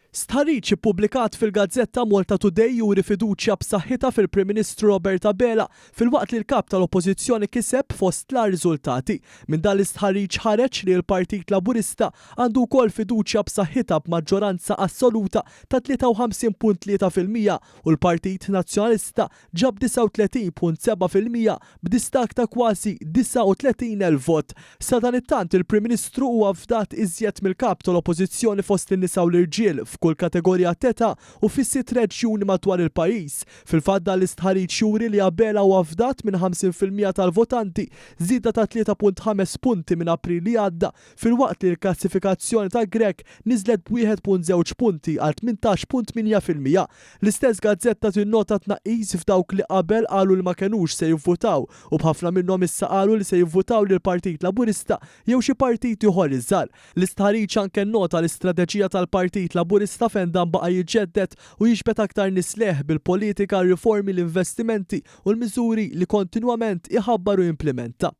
Stħarriġ ippubblikat fil-gazzetta Malta Today juri fiduċja b'saħħitha fil-Prim Ministru Robert Abela filwaqt li l-Kap tal-Oppożizzjoni kiseb fost l-agħar riżultati. Minn dan l-istħarriġ ħareġ li l-Partit Laburista għandu wkoll fiduċja b'saħħitha b'maġġoranza assoluta ta' 53.3% u l-Partit Nazzjonalista ġab 39.7% b'distakk ta' kważi 39,000 vot. Sadanittant, il-Prim Ministru huwa fdat iżjed mill-Kap tal-Oppożizzjoni fost in-nisa u l-irġiel f'kull kategorija t'età u fis-sitt reġjuni madwar il-pajjiż. Fil-fatt dan l-istħarriġ juri li Abela huwa fdat minn 50% tal-votanti, żieda ta' 3.5 punti minn April li għadda, filwaqt li l-klassifikazzjoni ta' Grech niżlet b'1.2 punti għal 18.8%. L-istess gazzetta tinnota tnaqqis f'dawk li qabel qalu li ma kenux se jivvutaw u b'ħafna minnhom issa qalu li se jivvutaw lill-Partit Laburista jew xi partit ieħor iżgħar. L-istħarriġ anke nnota l-istrateġija tal-Partit Laburista fejn dan baqa' jiġġedded u jiġbed aktar nies lejh bil-politika, r-riformi, l-investimenti u l-miżuri li kontinwament iħabbar u jimplimenta.